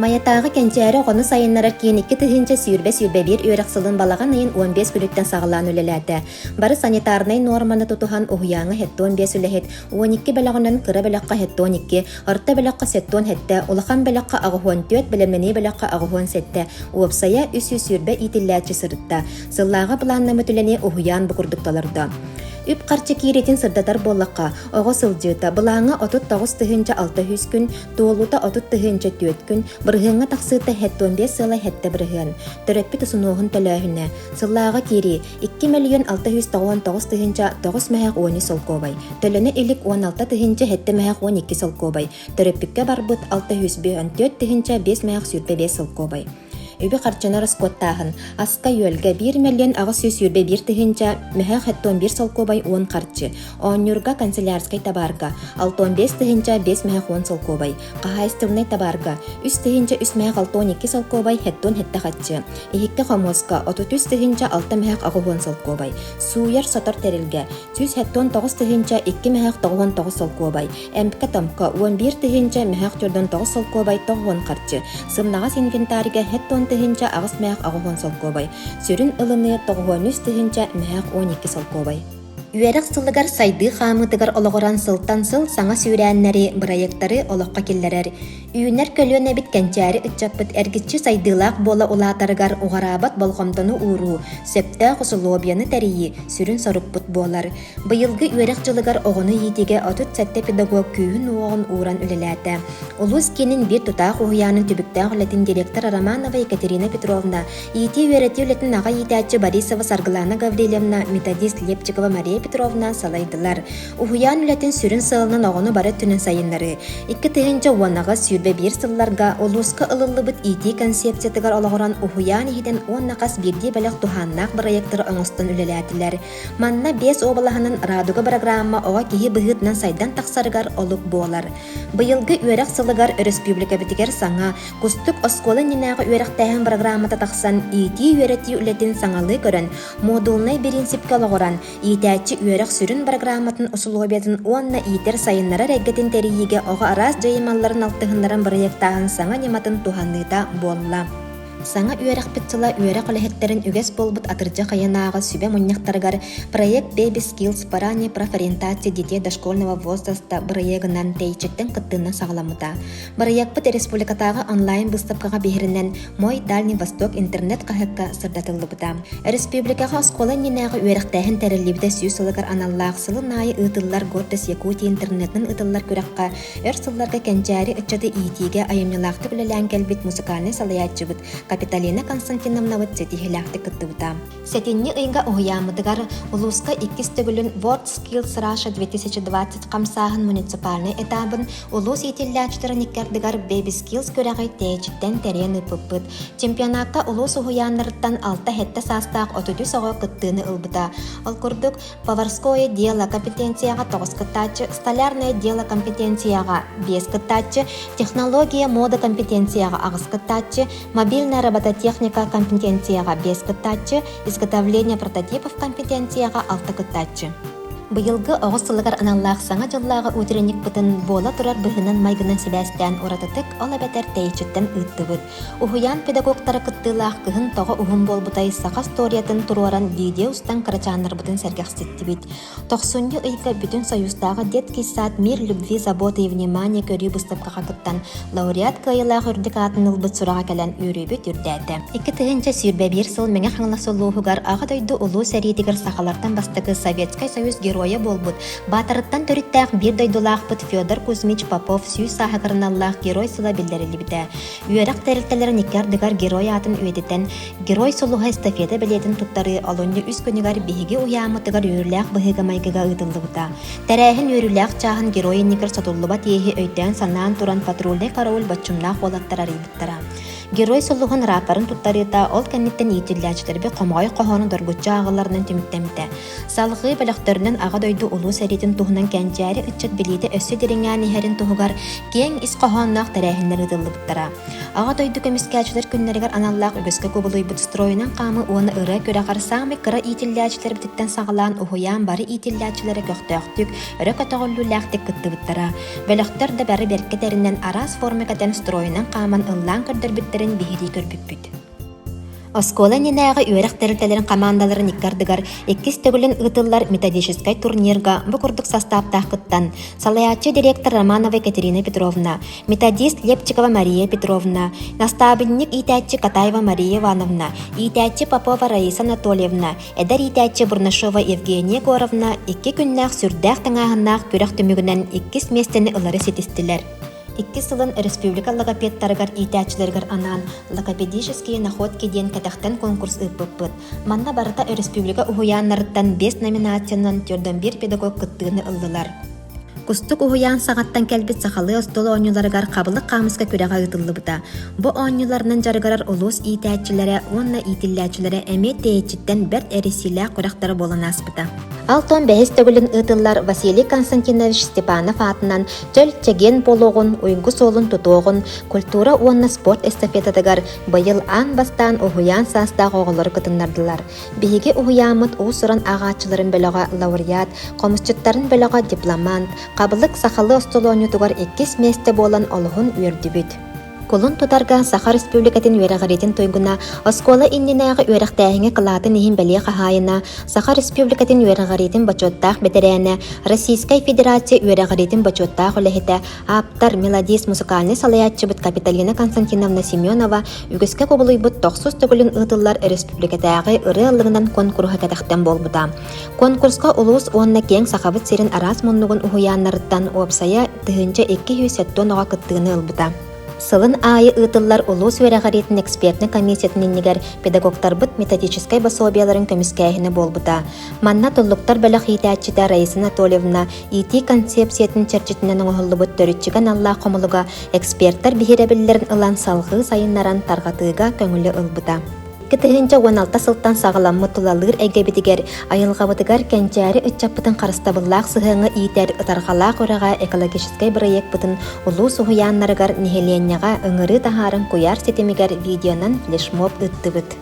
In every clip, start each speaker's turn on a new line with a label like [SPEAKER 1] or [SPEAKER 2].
[SPEAKER 1] Майатааҕы Кэнчээри оҕону сайыннарар киин 2020-2021 үөрэх сылын балаҕан ыйын 15 күнүттэн саҕалаан үлэлээтэ. Бары санитарнай нуорманы тутуһан уһуйааҥҥа 75 үлэһит, 12 бөлөҕүнэн кыра бөлөххө 72, орто бөлөххө 77, улахан бөлөххө 84, бэлэмнэнии бөлөххө 87, уопсайа 320 иитиллээччи сырытта. Сыллааҕы былааннаммыт үлэни уһуйаан бу курдук толордо. Үп-харчы киириитин сырдатар буоллахха, оҕо сылдьыыта былааҥҥа 39 600 күн, Туолуута 30 004 күн, бырыһыаҥҥа тахсыыта 75 сыала 7%. Төрөппүт усунуоһун төлөөһүнэ. Сыллааҕы киирии 2 мөлүйүөн 699 тыһыынча 9 мөһөөх 13 солкуобай. Төлөнө илик 16 тыһыынча 7 мөһөөх 12 солкуобай. Төрөппүккэ барбыт 654 тыһыынча 5 мөһөөх 25 солкуобай. Үбү-харчыны ороскуоттааһын. Аска-үөлгэ 1 мөлүйүөн 821 тыһыынча мөһөөх 71 солкуобай 10 харчы. Оонньуурга канцелярскай табаарга 65 тыһыынча 5 мөһөөх 10 солкуобай. Хаһаайыстыбаннай табаарга 3 тыһыынча 3 мөһөөх 62 солкуобай 77 харчы. Иһиккэ хомуоска 33 тыһыынча 6 мөһөөх 80 солкуобай. Сууйар-сотор тэрилгэ 179 тыһыынча 2 мөһөөх 99 солкуобай. Эмкэ-томко 11 тыһыынча мөһөөх 49 солкуобай 90 харчы, сымнаҕас инвентарьга 70 тыһыынча 8 мөһөөх 80 солкуобай, сүрүн ылыныы 93 тыһыынча мөһөөх 12 солкуобай. Үөрэх сылыгар сайдыы хаамыытыгар олоҕуран сылтан сыл саҥа сүүрээннэри, бырайыактары олоххо киллэрэр. Үүнэр көлүөнэбит кэнчээри ыччаппыт эргиччи сайдыылаах буола улаатарыгар уҕараабат болҕомтону ууруу, сөптөөх усулуобуйаны тэрийии сүрүн сорукпут буолар. Быйылгы үөрэх дьылыгар оҕону иитиигэ 37 педагог күүһүн-уоҕун ууран үлэлээтэ. Улуус киинин биир тутаах уһуйаанын түбүктээх үлэтин директор Романова Екатерина Петровна, иитии-үөрэтии үлэтин аҕа иитээччи Борисова Саргылана Гаврильевна, методист Лепчикова Мария Петровна салайдылар. Уһуйаан үлэтин сүрүн сыалынан оҕону бары өттүнэн сайыннарыы. 2018-21 сылларга улууска ылыллыбыт иитии концепциятыгар олоҕуран уһуйаан иһинэн уонна хас биирдии бөлөх туһааннаах бырайыактары оҥостон үлэлээтилэр. Манна биэс уобалаһынан «Радуга» бырагыраамма оҕо киһи быһыытынан сайдан тахсарыгар олук буолар. Быйылгы үөрэх сылыгар өрөспүүбүлүкэбитигэр саҥа Кустук оскуола иннинээҕи үөрэхтээһин бырагыраамата тахсан, иитии-үөрэтии үлэтин саҥалыы көрөн, модульнай бириинсипкэ олоҕуран, иитээччи үөрэх сүрүн бырагырааматын усулуобуйатын уонна иитэр-сайыннарар эйгэтин тэрийиигэ оҕо араас дьайымалларын алтыһыннаран бырайыактааһын саҥа ньыматын туһаныыта буолла. Саҥа үөрэхпит сыла үөрэх үлэһиттэрин үгэс буолбут атырдьах ыйынааҕы сүбэ мунньахтарыгар проект Baby Skills по ранней профориентации детей дошкольного возраста бырайыагынан тэйиччиттэн кыттыынан саҕаламмыта. Бырайыакпыт республикатааҕы онлайн-быыстапкаҕа биһиринэн Мой Дальний Восток интернет-хаһыакка сырдатыллыбыта. Республикаҕа оскуола иннинээҕи үөрэхтээһин тэриллибитэ сүүс сылыгар аналлаах сылын аайы ыытыллар Гордость Якутии интернетинэн ыытыллар күрэххэ Өр сылларга кэнчээри ыччаты иитиигэ айымньылаахтык үлэлээн кэлбит музыкальнай салайааччыбыт Капиталина Константиновнабыт ситиһиилээхтик кыттыбыта. Сэтинньи ыйга уһуйааммытыгар улууска иккис төгүлүн WorldSkills Russia 2020 хамсааһын муниципальнай этабын улуус иитиллээччилэрин икки ардыгар Baby Skills күрэҕи тэйиччиттэн тэрийэн ыыппыппыт. Чемпионакка улуус уһуйааннарыттан 6-7 саастаах 33 оҕо кыттыыны ылбыта. Ол курдук, Поварское дело компетенцияҕа тоҕус кыттааччы, Столярное дело компетенцияҕа биэс кыттааччы, Технология мода компетенцияҕа аҕыс кыттааччы, Мобильная робототехника компетенцияҕа биэс кыттааччы, Изготовление прототипов компетенцияҕа алта кыттааччы. Быйылгы оҕус сылыгар аналлаах Саҥа дьыллааҕы утренникпытын буола турар быһыынан-майгынан сибээстээн уратытык, ол эбэтэр тэйиччиттэн ыыттыбыт. Уһуйаан педагогтара кыттыылаах кыһын тоҕо уһун буолбутай саха историятын туруоран видео устан кырачааннарбытын сэргэхситтибит. Тохсунньу ыйга Бүтүн Союзтааҕы Детский сад «Мир любви, заботы и внимания» көрүү быыстапкаҕа кыттан лауреат кыайыылаах үрдүк аатын ылбыт сураҕа кэлэн үөрүүбүт үрдээтэ. 2021 сыл Мэҥэ Хаҥалас улууһугар Аҕа дойду Улуу сэриитигэр сахалартан бастакы Советскай Союз Геройа буолбут Баатарыттан төрүттээх биир дойдулаахпыт Федор Кузьмич Попов 100 сааһыгар аналлаах Герой сыла биллэриллибитэ. Үөрэх тэрилтэлэрин икки ардыгар Герой аатын үйэтитэн, Герой сулуһа эстафета бэлиэтин туттарыы олунньу үс күнүгэр биһиги уйааммытыгар үөрүүлээх быһыыга-майгыга ыытыллыбыта. Тэрээһин үөрүүлээх чааһын Герой иннигэр сотуллубат иэһи өйдөөн-санаан туран патрульнай караул боччумнаах уолаттар арыйбыттара. Герой сулуһун рапорын туттарыыта ол кэнниттэн иитиллээччилэрбит хомоҕой хоһоону доргуччу ааҕалларынан түмүктэммитэ. Салҕыы бөлөхтөрүнэн Аҕа дойду Улуу сэриитин туһунан кэнчээри ыччат билиитэ өссө дириҥээн иһэрин туһугар киэҥ ис хоһоонноох тэрээһиннэр ыытыллыбыттара. Аҕа дойду көмүскээччилэр күннэригэр аналлаах үгэскэ кубулуйбут стройунан хаамыы уонна ырыа күрэҕэр саамай кыра иитиллээччилэрбититтэн саҕалаан уһуйаан бары иитиллээччилэрэ көхтөөхтүк, өрө көтөҕүллүүлээхтик кыттыбыттара. Бөлөхтөр да бары бэркэ тэринэн араас форма кэтэн стройунан хааман ыллаан көрдөрбүттэрин биһирии көрбүппүт. Оскуола иннинээҕи үөрэх тэрилтэлэрин хамаандаларын икки ардыгар иккис төгүлүн ыытыллар методическай турнирга бу курдук састааптаах кыттан, салайааччы директор Романова Екатерина Петровна, методист Лепчикова Мария Петровна, настаабынньык иитээччи Катаева Мария Ивановна, иитээччи Попова Раиса Анатольевна, эдэр иитээччи Бурнашова Евгения Егоровна икки күннээх сүрдээх тыҥааһыннаах күрэх түмүгүнэн иккис миэстэни ылары ситистилэр. Иккис сылын республика логопедтарыгар иитээччилэригэр анаан «Логопедические находки» диэн кэтэхтэн конкурс ыыппыппыт. Манна барыта республика уһуйааннарыттан биэс номинациянан 41 педагог кыттыыны ыллылар. Кустук уһуйаан саҕаттан кэлбит сахалыы остуол оонньууларыгар хабылык хаамыска күрэҕэ ыытыллыбыта. Бу оонньууларынан дьарыгырар улуус иитээччилэрэ уонна иитиллээччилэрэ эмиэ тэйиччиттэн бэрт эрийсиилээх күрэхтэрэ буолан ааспыта. Алтон бэһис төгүлүн ыытыллар Василий Константинович Степанов аатынан чөл чэгиэн буолуоҕун, уйгу суолун тутуоҕун, культура уонна спорт эстафетатыгар быйыл аан бастаан уһуйаан саастаах оҕолору кытыннардылар. Биһиги уһуйааммыт уус-уран ааҕааччыларын бөлөҕө лауреат, хомусчуттарын бөлөҕө дипломант, хабылык сахалыы остуол оонньуутугар иккис миэстэ буолан олуһун үөрдүбүт. Кулун тутарга Саха Республикатын үөрэҕириитин туйгуна, оскуола иннинээҕи үөрэхтээһиҥҥэ кылаатын иһин бэлиэ хаһаайына, Саха Республикатын үөрэҕириитин бочуоттаах бэтэрээнэ, Российскай Федерация үөрэҕириитин бочуоттаах үлэһитэ, ааптар, мелодист, музыкальнай салайааччыбыт Капиталина Константиновна Семенова үгэскэ кубулуйбут тохсус төгүлүн ыытыллар өрөспүүбүлүкэтээҕи ырыа ыллыгынан куонкуруһа кэтэхтэн буолбута. Конкурска улуус уонна киэҥ Сахабыт сирин араас муннугун уһуйааннарыттан уопсайа 1270 оҕо кыттыыны ылбыта. Сылын аайы ыытыллар улуус үөрэҕириитин экспертнэй комиссиятын иннигэр педагогтарбыт методическай босуобуйаларын көмүскээһинэ буолбута. Манна Туллуктар бөлөх иитээччитэ Раиса Анатольевна иитии концепциятын чэрчитинэн оҥоһуллубут төрүччүгэ аналлаах хомулуга экспертэр биһирэбиллэрин ылан салҕыы сайыннаран тарҕатыыга көҥүлү ылбыта. 2016 сылтан саҕаламмыт тулалыыр эйгэбитигэр, айылҕабытыгар кэнчээри ыччаппытын харыстабыллаах сыһыаҥҥа иитэр Ытарҕалаах үрэҕэ экологическай бырайыакпытын улуус уһуйааннарыгар нэһилиэнньэҕэ ыҥырыы таһааран куйаар ситимигэр видеонан флешмоб ыыттыбыт.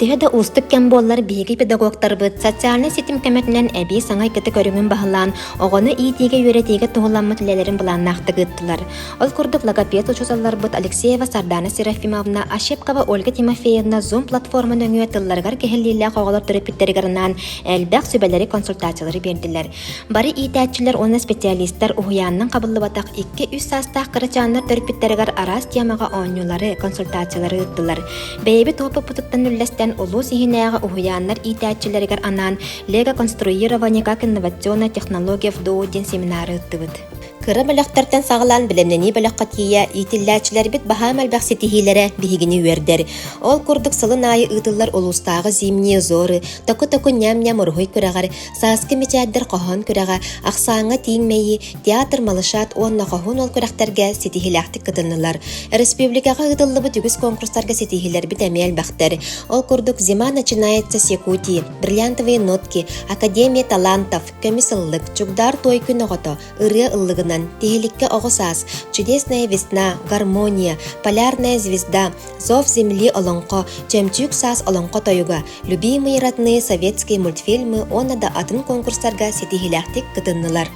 [SPEAKER 1] Төһө да уустук кэм буоллар, биһиги педагогтарбыт социальнай ситим көмөтүнэн эбии саҥа иккитэ көрүҥүн баһылаан, оҕону иитиигэ-үөрэтиигэ туһуламмыт үлэлэрин былааннаахтык ыыттылар. Ол курдук логопед учууталларбыт Алексеева Сардана Серафимовна, Ощепкова Ольга Тимофеевна Zoom платформа нөҥүө тылларыгар кэһиллиилээх оҕолор төрөппүттэригэр анаан элбэх сүбэлэри, консультациялары биэрдилэр. Бары иитээччилэр уонна специалистар уһуйаанынан хабыллыбатах 2-3 саастаах кырачааннар төрөппүттэригэр араас темаҕа оонньуулары, консультациялары ыыттылар. Бэйэбит опыппытыттан үллэстэн улуус иһинээҕи уһуйааннар иитээччилэригэр анаан «Лего-конструирование как инновационная технология в ДОУ» диэн семинары ыыттыбыт. Кыра бөлөхтөртөн саҕалаан бэлэмнэнии бөлөххө тиийэ иитиллээччилэрбит баһаам элбэх ситиһиилэрэ биһигини үөрдэр. Ол курдук сылын аайы ыытыллар улуустааҕы «Зимние зоры», «Току-току ням-ням» уруһуй күрэҕэр, «Сааскы мичээрдэр» хоһоон күрэҕэ, «Ахсааҥҥа тииҥ мэйии», «Театр малышат» уонна «Хоһуун уол» күрэхтэргэ ситиһиилээхтик кытыннылар. Республикаҕа ыытыллыбыт үгүс конкурстарга ситиһиилэрбит эмиэ элбэхтэр. Ол курдук «Зима начинается с Якутии», «Бриллиантовые нотки», «Академия талантов», «Көмүс ыллык», «Чугдаар туой күн оҕото», ырыа ыллыгынан, тиһиликкэ оҕо саас, Чудесная весна, Гармония, Полярная звезда, Зов земли олоҥхо, Чөмчүүк саас олоҥхо тойуга, Любимые родные советские мультфильмы уонна да атын конкурстарга ситиһиилээхтик кытыннылар.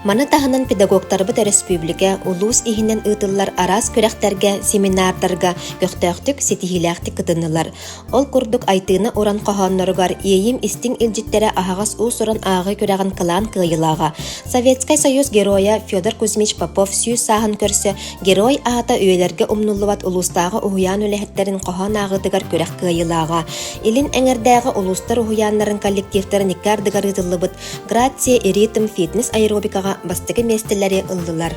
[SPEAKER 1] Маны таһынан педагогтарбыт өрөспүүбүлүкэ, улуус иһинэн ыытыллар араас күрэхтэргэ, семинардарга көхтөөхтүк, ситиһиилээхтик кытыннылар. Ол курдук Айтыына уран хоһоонноругар Иэйим истиҥ илдьиттэрэ аһаҕас уус-уран ааҕыы күрэҕин кылаан кыайыылааҕа, Советскай Союз Геройа Федор Кузьмич Попов 100 сааһын көрсө Герой аата үйэлэргэ умнуллубат улуустааҕы уһуйаан үлэһиттэрин хоһоон ааҕыытыгар күрэх кыайыылааҕа, Илин эҥэрдээҕи улуустар уһуйааннарын коллективтарын икки ардыгар ыытыллыбыт Грация и ритм фитнес-аэробикаҕа бастакы миэстэлэри ыллылар.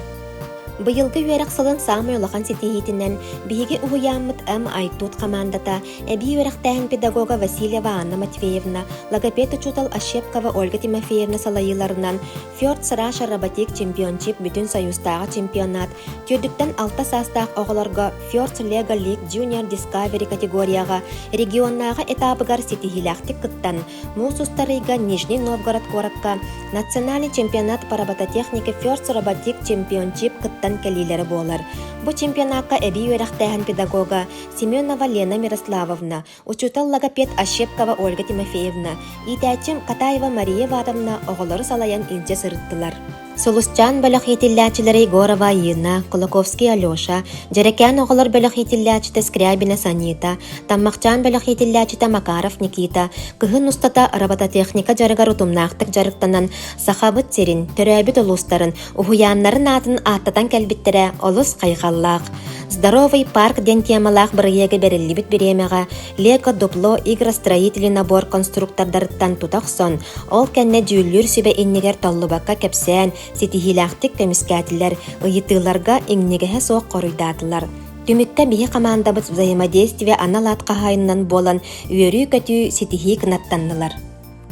[SPEAKER 1] Быйылгы үөрэх сылын саамай улахан ситиһиитинэн биһиги уһуйааммыт М. Айтут хамаандата, эбии үөрэхтээһин педагога Васильева Анна Матвеевна, логопед учуутал Ощепкова Ольга Тимофеевна салайыыларынан Фёрд Раша Роботик Чемпиончип бүтүн Союзтааҕы чемпионат, түөрдүттэн алта саастаах оҕолорго Фёрд Лего Лиг Junior Discovery категорияҕа регионнааҕы этабыгар ситиһиилээхтик кыттан, Муус устар ыйга Нижний Новгород куоракка национальный чемпионат по робототехнике First Robotic Championship кыттан кэлиилэрэ буолар. Бу чемпионакка эбии үөрэхтээһин педагога Семенова Лена Мирославовна, учуутал логопед Ощепкова Ольга Тимофеевна, иитээччим Катаева Мария Ивановна оҕолору салайан илдьэ сырыттылар. Сулусчаан бөлөх иитиллээччилэрэ Егорова Айыына, Кулаковский Алеша, Дьэрэкээн оҕолор бөлөх иитиллээччитэ Скрябина Санита, Таммахчаан бөлөх иитиллээччитэ Макаров Никита кыһын устата робототехника дьарыгар утумнаахтык дьарыктанан Сахабыт сирин, төрөөбүт улуустарын, уһуйааннарын аатын ааттатан кэлбиттэрэ олус хайҕаллаах. «Здоровый парк» диэн темалаах бырайыагы бэриллибит бириэмэҕэ Лего Дупло игростроители набор конструктордарыттан тута охсон, ол кэннэ дьүүллүүр сүбэ иннигэр толлубакка кэпсээн, ситиһиилээхтик көмүскээтилэр, ыйытыыларга иҥнигэһэ суох хоруйдаатылар. Түмүккэ биһи хамаандабыт взаимодействие анал аат хаһаайынынан буолан, үөрүү-көтүү, ситиһии кынаттаннылар.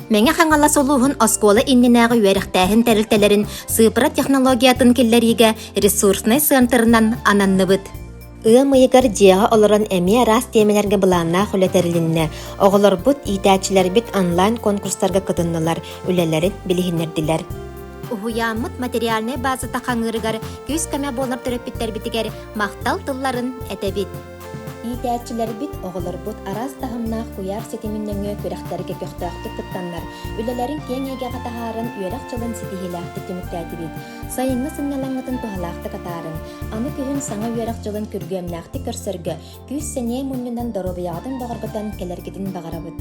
[SPEAKER 1] Мэҥэ Хаҥалас улууһун оскуола иннинээҕи үөрэхтээһин тэрилтэлэрин сыыппара технологиятын киллэриигэ ресурснай сыантырынан ананныбыт. Ыам ыйыгар дьиэҕэ олорон эмиэ араас тиэмэлэргэ былааннаах үлэ тэрилиннэ. Оҕолорбут, иитээччилэрбит онлайн-конкурстарга кытыннылар, үлэлэрин билиһиннэрдилэр. Уһуйааммыт материальнай базата хаҥыырыгар күүс-көмө буолар төрөппүттэрбитигэр махтал тылларын этэбит. Иитээччилэрбит, оҕолорбут араас таһымнаах куйаар ситимин нөҥүө күрэхтэргэ көхтөөхтүк кыттаннар, үлэлэрин киэҥ эйгэҕэ таһааран үөрэх дьылын ситиһиилээхтик түмүктээтибит. Сайыҥҥы сынньалаҥҥытын туһалаахтык атаарыҥ. Аны күһүн саҥа үөрэх дьылын күргүөмнээхтик көрсөргө күүс-сэниэ мунньунан доруобуйаҕытын бөҕөргөтөн кэлэргитин баҕарабыт.